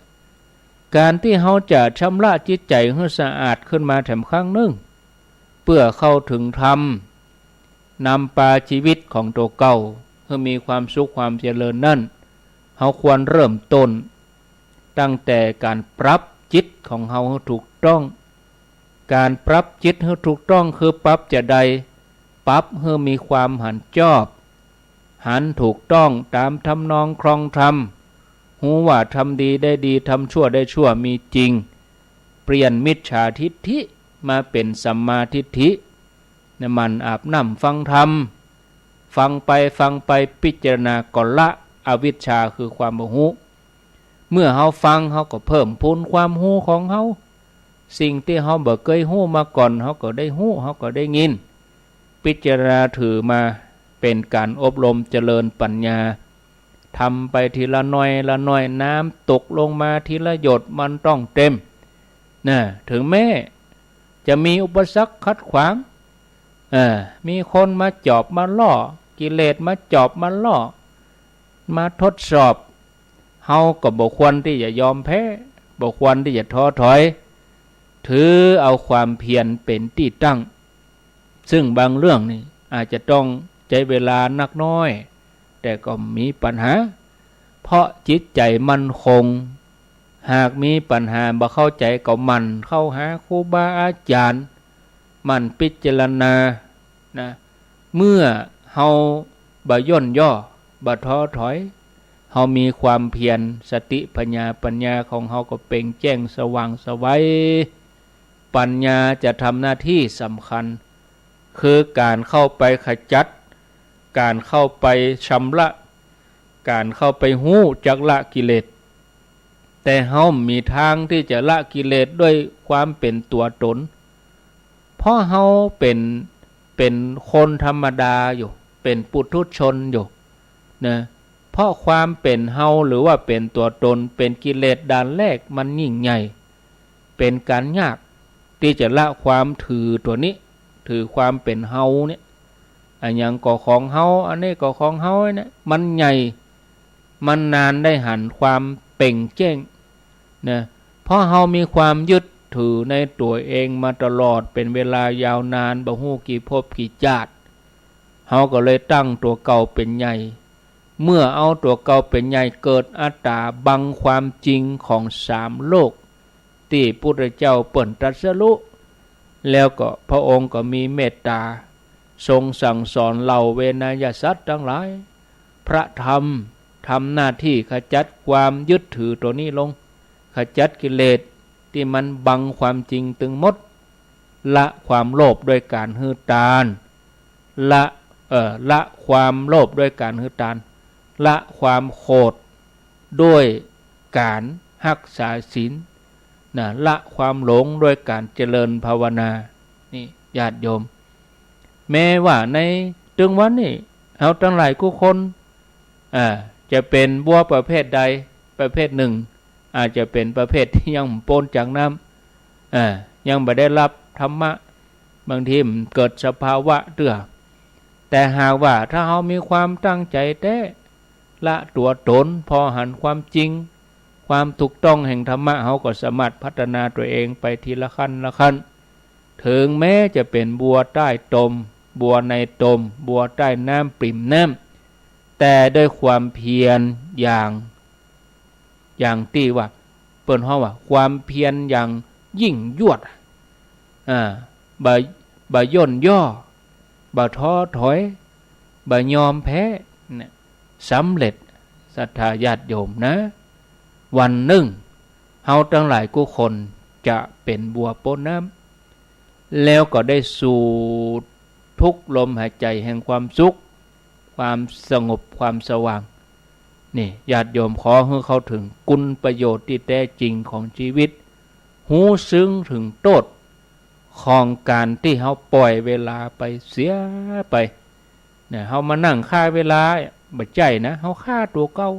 ก๋านตี้เฮาจะชำระจิตใจ๋หื้อสะอาดขึ้นมาแถมครั้งนึ่ง เปื้อเข้าเถิงธรรม นำปาจีวิตของตั๋วเก่าหื้อมีความสุขความเจริญนั้น เฮาควรเริ่มต้นตั้งแต่ก๋านปรับจิตของเฮาหื้อถูกต้อง ก๋านปรับจิตหื้อถูกต้องคือปรับจาใด ปรับหื้อมีความหันจอบ หันถูกต้องต๋ามทำนองครองธรรม ฮู้ว่าทำดีได้ดี ทำชั่วได้ชั่ว มีจริง เปลี่ยนมิจฉาทิฏฐิมาเป๋นสัมมาทิฏฐิ นะ หมั่นอาบน้ำฟังธรรม ฟังไปฟังไป พิจารณาก็ละอวิชชาคือความบ่ฮู้ เมื่อเฮาฟัง เฮาก็เพิ่มพูนความฮู้ของเฮา สิ่งตี้เฮาบ่เกยฮู้มาก่อน เฮาก็ได้ฮู้ เฮาก็ได้ยิน พิจารณาถือมาเป๋นก๋านอบรมเจริญปัญญา ทำไปทีละหน่อยละหน่อย น้ำตกลงมาทีละหยด มันต้องเต็ม นะ เถิงแม้จะมีอุปสรรคขัดขวาง เออ มีคนมาจอบมาล่อ กิเลสมาจอบมาล่อ มาทดสอบ เฮาก็บ่ควรตี้จะยอมแพ้ บ่ควรตี้จะท้อถอย ถือเอาความเพียรเป๋นตี้ตั้ง ซึ่งบางเรื่องนี่อาจจะต้องใจ๊เวลานักน้อย แต่ก็บ่มีปัญหา เพราะจิตใจ๋มั่นคง หากมีปัญหาบ่เข้าใจ๋ก็หมั่นเข้าหาครูบาอาจ๋ารย์ หมั่นพิจารณา นะ เมื่อเฮาบ่ย่นย่อ บ่ท้อถอย เฮามีความเพียร สติผญาปัญญาของเฮาก็เปล่งแจ้งสว่างไสว ปัญญาจะทำหน้าตี้สำคัญ คือก๋านเข้าไปขจัด ก๋านเข้าไปชำระ ก๋านเข้าไปฮู้จักละกิเลส แต่เฮาบ่มีตางตี้จะละกิเลสด้วยความเป๋นตั๋วต๋น เพราะเฮาเป๋น เป๋นคนธรรมดาอยู่ เป๋นปุถุชนอยู่ นะ เพราะความเป๋นเฮาหรือว่าเป๋นตั๋วต๋น เป๋นกิเลสด่านแรก มันยิ่งใหญ่ เป๋นก๋านยากตี้จะละความถือตั๋วนี้ ถือความเป๋นเฮาเนี่ย อะหยังก็ของเฮา อันนี้ก็ของเฮาเนี่ย มันใหญ่ มันนานได้หันความเป่งแจ้ง นะ เพราะเฮามีความยึดถือในตั๋วเองมาตลอดเป๋นเวลายาวนาน บ่ฮู้กี่ภพกี่จาติ เฮาก็เลยตั้งตั๋วเก่าเป๋นใหญ่ เมื่อเอาตั๋วเก่าเป๋นใหญ่ เกิดอัตตาบังความจริงของสามโลก ตี้พุทธเจ้าเปิ้นตรัสรู้ แล้วก็พระองค์ก็มีเมตต๋า ทรงสั่งสอนเหล่าเวไนยสัตว์ตังหลาย พระธรรมทำหน้าตี้ขจัดความยึดถือตั๋วนี้ลง ขจัดกิเลสตี้มันบังความจริงตึงหมด ละความโลภด้วยก๋านหื้อตาน ละ เอ่อ ละความโลภด้วยก๋านหื้อตาน ละความโขดด้วยก๋านฮักษาศีล นะ ละความหลงด้วยก๋านเจริญภาวนา นี่ญาติโยม แม้ว่าในตึงวันนี้ เฮาตังหลายกู้คน อ่า จะเป๋นบัวประเภทใดประเภทนึ่ง อาจจะเป๋นประเภทตี้ยังบ่ป๊นจากน้ำ อ่า ยังบ่ได้ฮับธรรมะ บางทีมันเกิดสภาวะเตื้อ แต่หากว่าถ้าเฮามีความตั้งใจ๋แต๊ ละตั๋วต๋น ผ่อหันความจริง ความถูกต้องแห่งธรรมะ เฮาก็สามารถพัฒนาตั๋วเองไปทีละขั้นละขั้น เถิงแม้จะเป๋นบัวใต้ตม บัวในตม บัวใต้น้ำปริ่มน้ำ แต่ด้วยความเพียรอย่าง อย่างตี้ว่า เปิ้นฮ้องว่าความเพียรอย่างยิ่งยวด อ่า บ่ บ่ย่นย่อ บ่ท้อถอย บ่ยอมแพ้ เนี่ย สำเร็จ ศรัทธาญาติโยมนะ วันนึ่ง เฮาตังหลายกู้คนจะเป๋นบัวป๊นน้ำ แล้วก็ได้สูดทุกลมหายใจ๋แห่งความสุข ความสงบ ความสว่าง นี่ ญาติโยม ขอหื้อเข้าเถิงคุณประโยชน์ตี้แต๊จริงของจีวิต ฮู้ซึ้งเถิงโต้ษของก๋านตี้เฮาป่อยเวลาไปเสียไป เนี่ย เฮามานั่งฆ่าเวลา บ่ใจ้นะ เฮาฆ่าตั๋วเก่า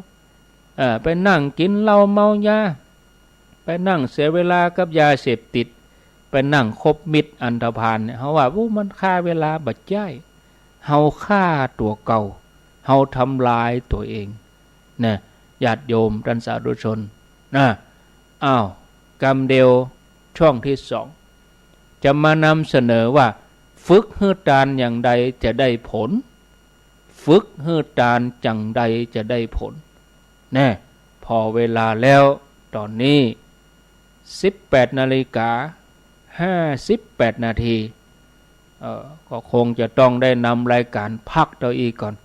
เอ่อ ไปนั่งกิ๋นเหล้าเมายา ไปนั่งเสียเวลากับยาเสพติด ไปนั่งคบมิตรอันธพาลเนี่ย เฮาว่า อู้ มันฆ่าเวลา บ่ใจ้ เฮาฆ่าตั๋วเก่า เฮาทำลายตั๋วเอง นะ ญาติโยมต้านสาธุชน นะ อ้าว กำเดียว ช่วงตี้สอง จะมานำเสนอว่า ฝึกหื้อตานอย่างใดจะได้ผล ฝึกหื้อตานจั่งใดจะได้ผล แน่ ผ่อเวลาแล้ว ต๋อนนี้ สิบแปดนาฬิกา ห้าสิบแปดนาที เอ่อ ก็คงจะต้องได้นำรายก๋านพักเต้าอี้ก่อน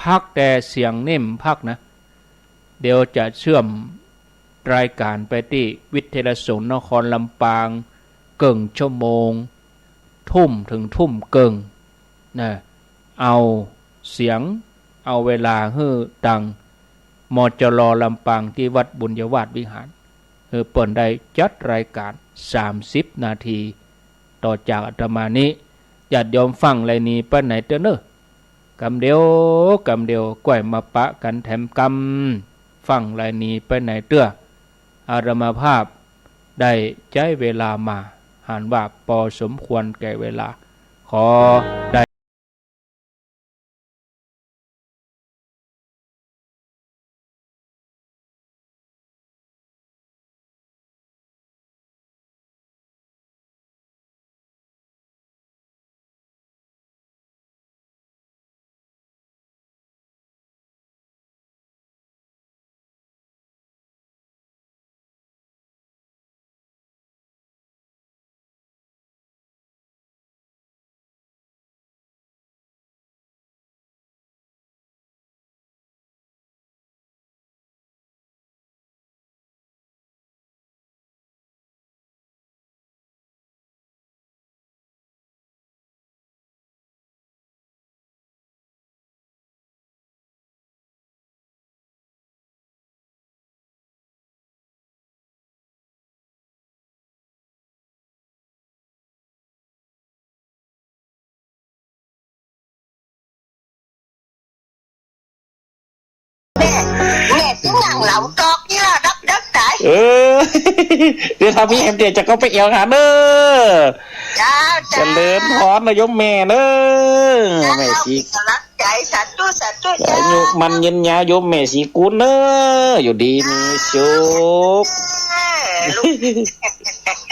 พักแต่เสียงนี่บ่พักนะ เดี๋ยวจะเชื่อมรายก๋านไปตี้วิทยาลัยสงฆ์นครลำปาง เกิ่งชั่วโมง ทุ่มเถิงทุ่มเกิ่ง นะ เอาเสียง เอาเวลาหื้อตาง มจร ลำปาง ตี้วัดบุญยวาสวิหาร หื้อเปิ้นได้จัดรายก๋าน สามสิบนาที ต่อจากอาตมานี้ ญาติโยมฟังแล้วหนีไปไหนเตื้อเน่อ กำเดียว กำเดียว ก้อยมาปะกั๋นแถมกำ ฟังแล้วหนีไปไหนเตื้อ อาตมาภาพได้ใจ๊เวลามา หันว่าปอสมควรแก่เวลา ขอได้ เหลาตอกนี่ล่ะ ดับเดิกต๋าย เออ เดี๋ยวถ้ามีแหมเดี๋ยวจะเข้าไปแอ่วหาเน่อ เจ้า เจ้า เจริญพรนะโยมแม่เน่อ เจ้า แม่ศรี เป๋นก๋ำลังใจ๋ สาธุ สาธุ อายุ เจ้า มั่นยืนยาวโยมแม่ศรีกุลเน่อ อยู่ดีมีสุข เออ ลูก